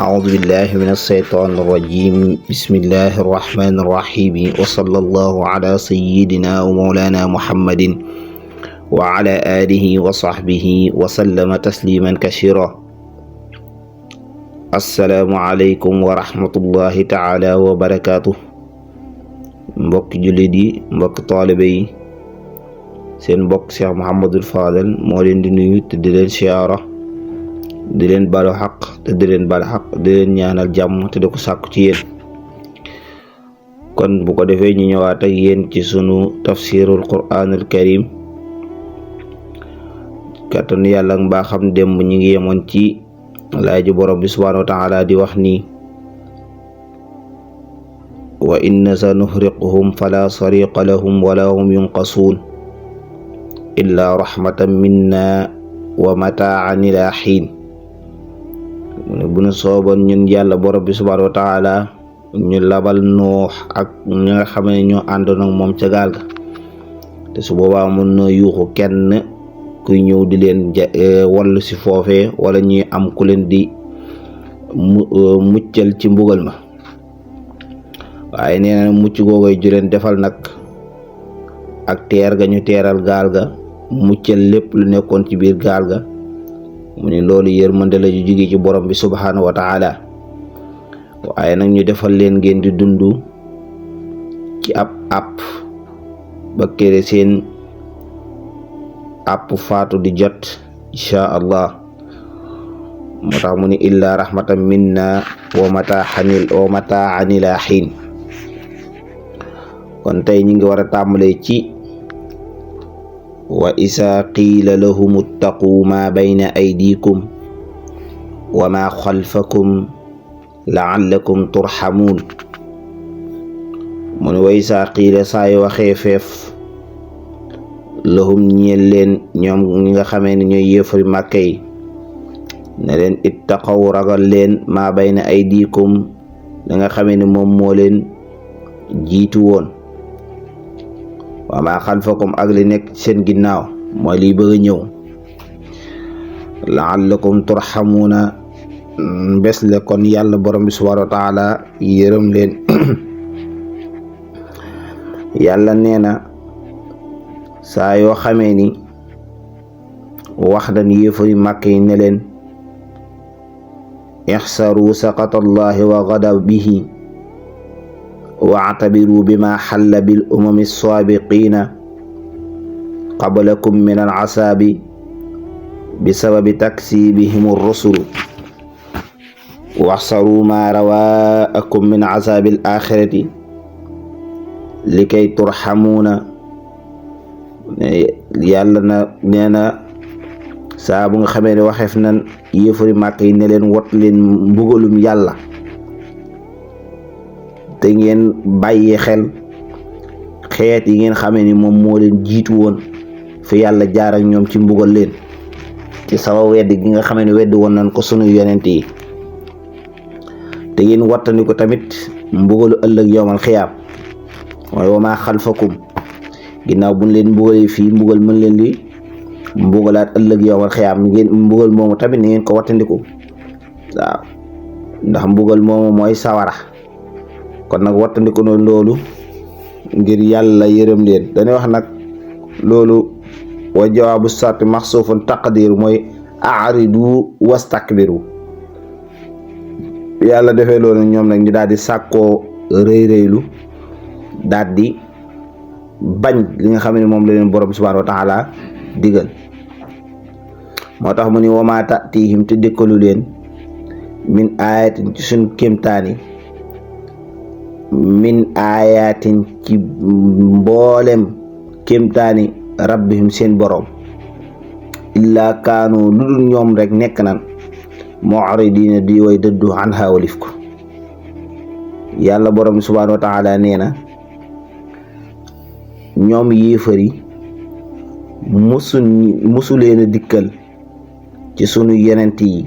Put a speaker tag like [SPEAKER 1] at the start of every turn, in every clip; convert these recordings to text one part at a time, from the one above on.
[SPEAKER 1] أعوذ بالله من الشيطان الرجيم بسم الله الرحمن الرحيم وصلى الله على سيدنا ومولانا محمد وعلى آله وصحبه وسلم تسليما كثيرا. السلام عليكم ورحمة الله تعالى وبركاته. mbokk jullit yi mbokk taalibe yi seen mbokk Cheikh Mouhamadul Fadel moo leen di nuyu te di leen siyaara, di leen balu xaq te di leen balu xaq, di leen ñaanal jàmm te di ko sàkku ci yéen. kon bu ko defee ñu ñëwaat ak yéen ci sunu tafsirul Qur'anul Karim. kàttanu yàlla ak mbaaxam démb ñi ngi yemoon ci laay ji borom bi subhaanahu wa taala di wax nii: wa inna sa nuxriquhum fala sariqa lahum wala hum yunqasuun illa rahmatan minna wa mataan ila xiin. bu nu sooboon ñun yàlla borom bi subhaanahu wa taala ñu labal Nuux ak ñi nga xam ne ñoo àndoon ak moom ca gaal ga, te su boobaa mën na yuuxu kenn kuy ñëw di leen wallu si foofee wala ñuy am ku leen di muccal ci mbugal ma. waaye nee na mucc googoy ju leen defal nag ak teer ga ñu teeral gaal ga, muccal lépp lu nekkoon ci biir gaal ga, mu ne loolu yërmande la ju jóge ci borom bi subhaanahu wa taala. waaye nag ñu defal leen ngeen di dund ci ab àpp ba kere seen àpp faatu di jot insha allah. moo tax mu ne illa rahmatan minna wa mataan ila xiin. kon tey ñi ngi war a tàmbalee ci wa isa qiila lahum ittaqu ma bayna aydikum wa ma xalfakum laallakum turxamuun. mu ne wa isa qiila saa yu waxee feef lahum ñeel leen ñoom ñi nga xamee ne ñooy yéefari màkka yi ne leen ittaqaw ragal leen ma bayna aydikum la nga xamee ne moom moo leen jiitu woon, wa ma xalfakum ak li nekk seen ginnaaw mooy liy bëgg a ñëw. laallakum turxamuuna bés le kon yàlla borom bi subhaanahu wa taala yërëm leen. yàlla nee na saa yoo xamee ni wax dañ yéefari màkk yi ne leen ixsaru saqatallahi wa ghadabihi wa'tabiru bima xalla bil umami saabiqiina qablakum min al asaabi bisababi taksibihim ar-rusul waxsaru ma rawaakum min asaabi al axirati likay turxamuuna. yàlla na nee na saa bu nga xamee ne waxeef nan yéefari màkk yi ne leen wat leen mbugalum yàlla, te ngeen bàyyi xel xeet yi ngeen xamee ni moom moo leen jiitu woon fi yàlla jaar ak ñoom ci mbugal leen ci sama weddi gi nga xamee ne weddi woon nañ ko sunu yonent yi. te ngeen wattandi ko tamit mbugalu ëllëg yowmal xiyaam mooy wa maa xalfakum, ginnaaw buñ leen mbugalee fii mbugal mën leen di mbugalaat ëllëg yowmal xiyaam. ngeen mbugal moomu tamit ni ngeen ko wattandiku. waaw, ndax mbugal moomu mooy sawara. kon nag wattandiku noonu loolu ngir yàlla yërëm leen. dañuy wax nag loolu wa jawaabu sarti maxsuufun taqdiir mooy aaridu wastakbiru. yàlla defee loolu ñoom nag ñu daal di sàkkoo rëy rëylu, daal di bañ li nga xam ne moom la leen borom subhaanahu wa taala digal. moo tax mu ni wa maa ta'tiihim te dëkkalu leen min aayatin ci suñ kéemtaani min aayatin ci mboolem kéemtaani rabbihim seen borom illaa kaanu lu dul ñoom rek nekk nan mu'ridiina di way dëddu anhaa walif ko. yàlla borom subhaanahu wa taala nee na ñoom yéefari musu leen a dikkal ci sunu yenent yi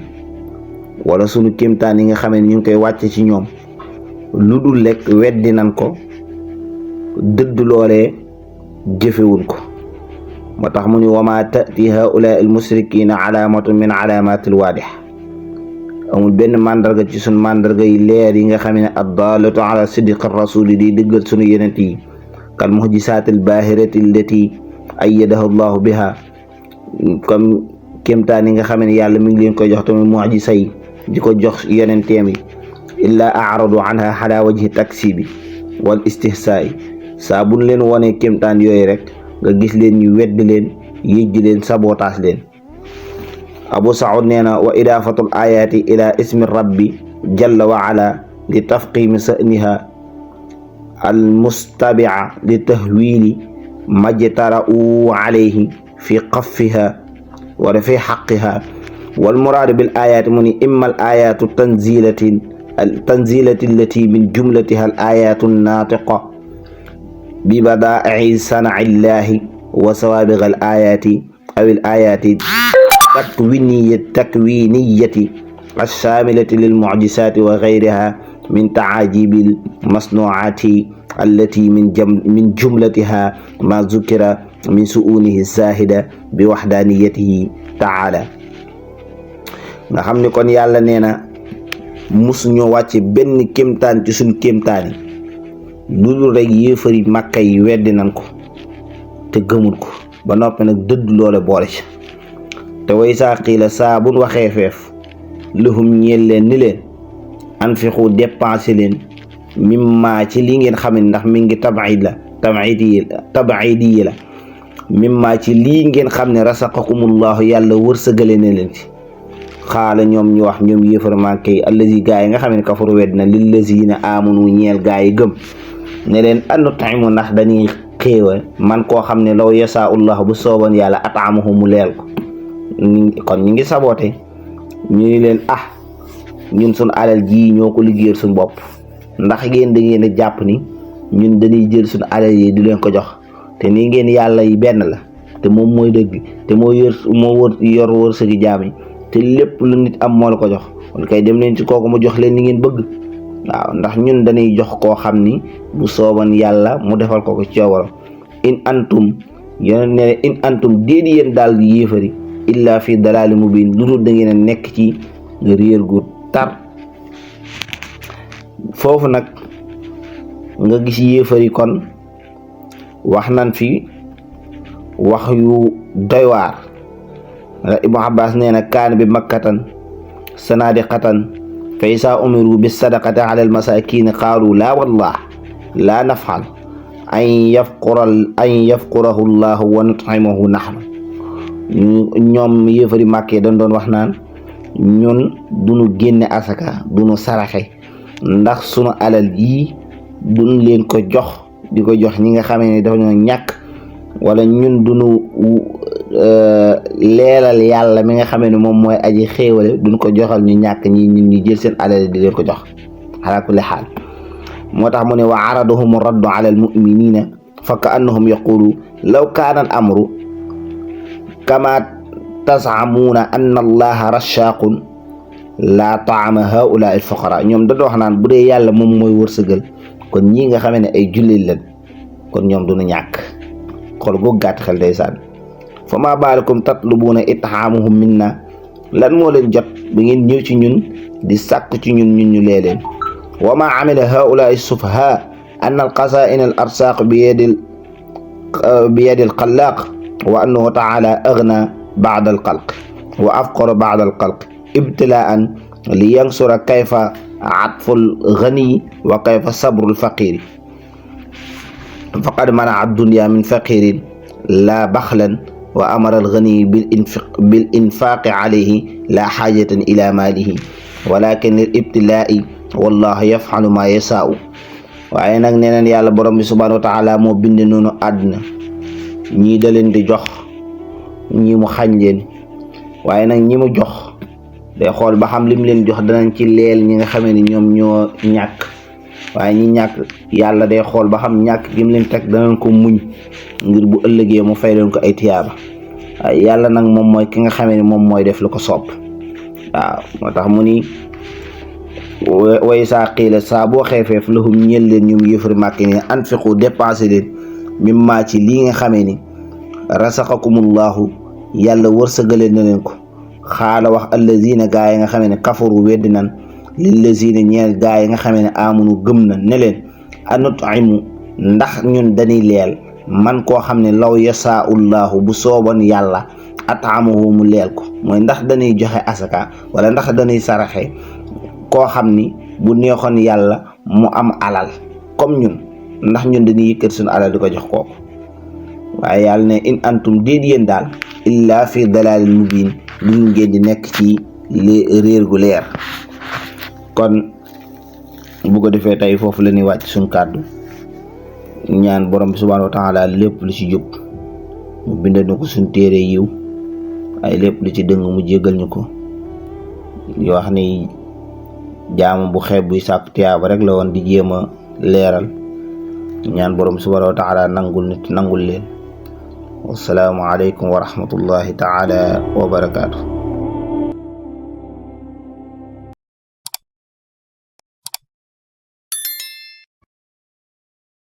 [SPEAKER 1] wala sunu kéemtaan yi nga xam ne ñu ngi koy wàcce ci ñoom lu dul lekk weddi nan ko, dëdd loolee jëfewuñ ko. moo tax mu ni wa ma ta'ti haa'ulaa'i al-mushrikiina alaamatun min alaamaatil waadih. amul benn màndarga ci sun màndarga yi leer yi nga xam ne addaalatu ala sidqi rasuli di dëggal sunu yonent yi kal mu'jizaatil baahirati allati ayyadahu llahu biha comme kéemtaan yi nga xam ne yàlla mi ngi leen koy jox tamit mu'jiza yi di ko jox yonenteem yi illaa a'radu anha ala wajhi taksibi wal istihsaa'i saa buñ leen wonee kéemtaan yooyu rek nga gis leen ñu weddi leen yëjji leen sabotaas leen. Abu Saud nee na wa idaafatul ayaati ila ismi rabbi jalla wa ala li tafqimi sa'niha al mustabia li tahwili majtara'u alayhi fi qaffiha wala fi xaqiha wal muraadu bil ayaati mu ni imma al ayaatu tanzilati allati min jumlatiha al ayaatu naatiqa bi badaa'i san'i llahi wa sawaabiq al ayaati aw al ayaati takwiniyati alshamilati lilmucjisati wa gayriha min tacaajibi almasnucaati allati min jumlatiha ma zukira min su'unihi zahida bi waxdaaniyatihi taala. nga xam ni kon yàlla nee na mus ñoo wàcce benn kéemtaan ci suñ kéemtaan yi lu dul rek yéefari màkka yi weddi nan ko te gëmul ko ba noppi nag dëdd loole boole ci te way saa xiila saa buñ waxee feef lahum ñeel leen ni leen anfiqu dépensé leen mimma ci li ngeen xam ne ndax mi ngi tabaidi yi la mimma ci lii ngeen xam ne rasaqakumullahu yàlla wërsëgale ne leen ci xaala ñoom ñu wax ñoom yéefar màkka yi allazi gaa yi nga xam ne kafaru wedd na lillazina amanu ñeel gaa yi gëm ne leen anut'imu ndax dañuy xéewa man koo xam ne law yasaa'ullahu bu sooban yàlla at'amahu mu leel ko kon ñu ngi saboote ñu ni leen ñun suñ alal ji ñoo ko liggéeyal suñ bopp ndax ngeen da ngeen a jàpp ni ñun dañuy jël suñ alal yi di leen ko jox te nii ngeen yàlla yi benn la te moom mooy dëgg te moo yor wërsëgi jaam yi te lépp lu nit am moo la ko jox kon kay dem leen ci kooku mu jox leen ni ngeen bëgg. waaw ndax ñun dañuy jox koo xam ni bu sooban yàlla mu defal ko ko coobaram in antum yéen ne in antum déedi yéen daal yéefari illa fi dalaali mubin lu dul da ngeen a nekk ci réer gu tar. foofu nag nga gis yéefari kon wax nan fi wax yu doy waar. Ibnu Abbas nee na kaan bi makkatan sanadiqatan fa isaa umiru bis sadaqati ala al masakin qaalu laa wallah laa naf'al an yafqurahu llahu wa nut'imuhu nahnu. ñoom yéefari màkkee dañ doon wax naan ñun duñu génne asaka duñu saraxe ndax sunu alal yii duñ leen ko jox di ko jox ñi nga xamee ne dafa ñoo ñàkk wala ñun duñu leelal yàlla mi nga xamee ne moom mooy aji xéewale duñ ko joxal ñu ñàkk ñi ñun ñu jël seen alal di leen ko jox ala kulli xaal. moo tax mu ne wa araduhum raddu ala al muminina fa ka annahum yaqulu law kaana al amru kama tasamuuna anna allaha rashaaqun laa taama haula al fuqara. ñoom da wax naan bu dee yàlla moom mooy wërsëgal kon ñii nga xamee ne ay jullit lañ kon ñoom duñu ñàkk. xool gu gàtt xel day sànni. fa ma baalakum tatlubuuna it'aamuhum minna lan moo leen jot ba ngeen ñëw ci ñun di sàkk ci ñun ñu lee leen. wa ma amila haula as-sufahaa anna al-qasaa'in al-arsaaq bi yadi al-xallaaq wa annahu ta'ala aghnaa ba'da al-xalq wa afqara ba'da al-xalq ibtilaa'an li yansura kayfa atfu al-ghani wa kayfa sabru al-faqiir faqad mana'a ad-dunya min faqiirin laa baxlan wa amara al-ghani bil infaaqi alayhi laa xaajatan ila maalihi walakin lil ibtilaa'i wallahu yaf'alu ma yasaa'u. waaye nag nee nañ yàlla borom bi subhanahu wa ta'ala moo bind noonu àdduna ñii da leen di jox ñii mu xañ leen waaye nag ñi mu jox day xool ba xam lim leen jox danañ ci leel ñi nga xamee ni ñoom ñoo ñàkk waaye ñi ñàkk yàlla day xool ba xam ñàkk gi mu leen teg danañ ko muñ ngir bu ëllëgee mu fay leen ko ay tiyaaba. waaye yàlla nag moom mooy ki nga xamee ni moom mooy def lu ko soob. waaw moo tax mu ni way saa qiila saa boo xeefeef lahum ñeel leen ñoom yëfari màkk ni anfiqu dépensé leen mimma ci lii nga xamee ni rasaqakumullahu yàlla wërsëgale na leen ko xaala wax allazina gaa yi nga xamee ne kafaru weddi nan lillazina ñeel gaa yi nga xamee ne amunu gëm na ne leen anut'imu ndax ñun dañuy leel man koo xam ne law yasaa'ullahu bu sooban yàlla at'amahu mu leel ko mooy ndax dañuy joxe asaka wala ndax dañuy saraxe koo xam ni bu neexoon yàlla mu am alal comme ñun ndax ñun dañuy yëkkat suñu alal di ko jox kooku waaye yàlla ne in antum déet yéen daal illa fi dalalin mubin lu ngeen di nekk ci réer gu leer. kon bu ko defee tey foofu la ñuy wàcc suñ kàddu ñaan borom bi subhanahu wa taala lépp lu ci jub mu bindal ñu ko suñ téere yiw ay lépp lu ci dëng mu jéggal ñu ko yoo xam ne jaamu bu xeeb buy sàkk tiyaaba rek la woon di jéem a leeral ñaan borom subhanahu wa taala nangul nit nangul leen. wassalaamu aleykum wa rahmatullahi taala wa barakaatu.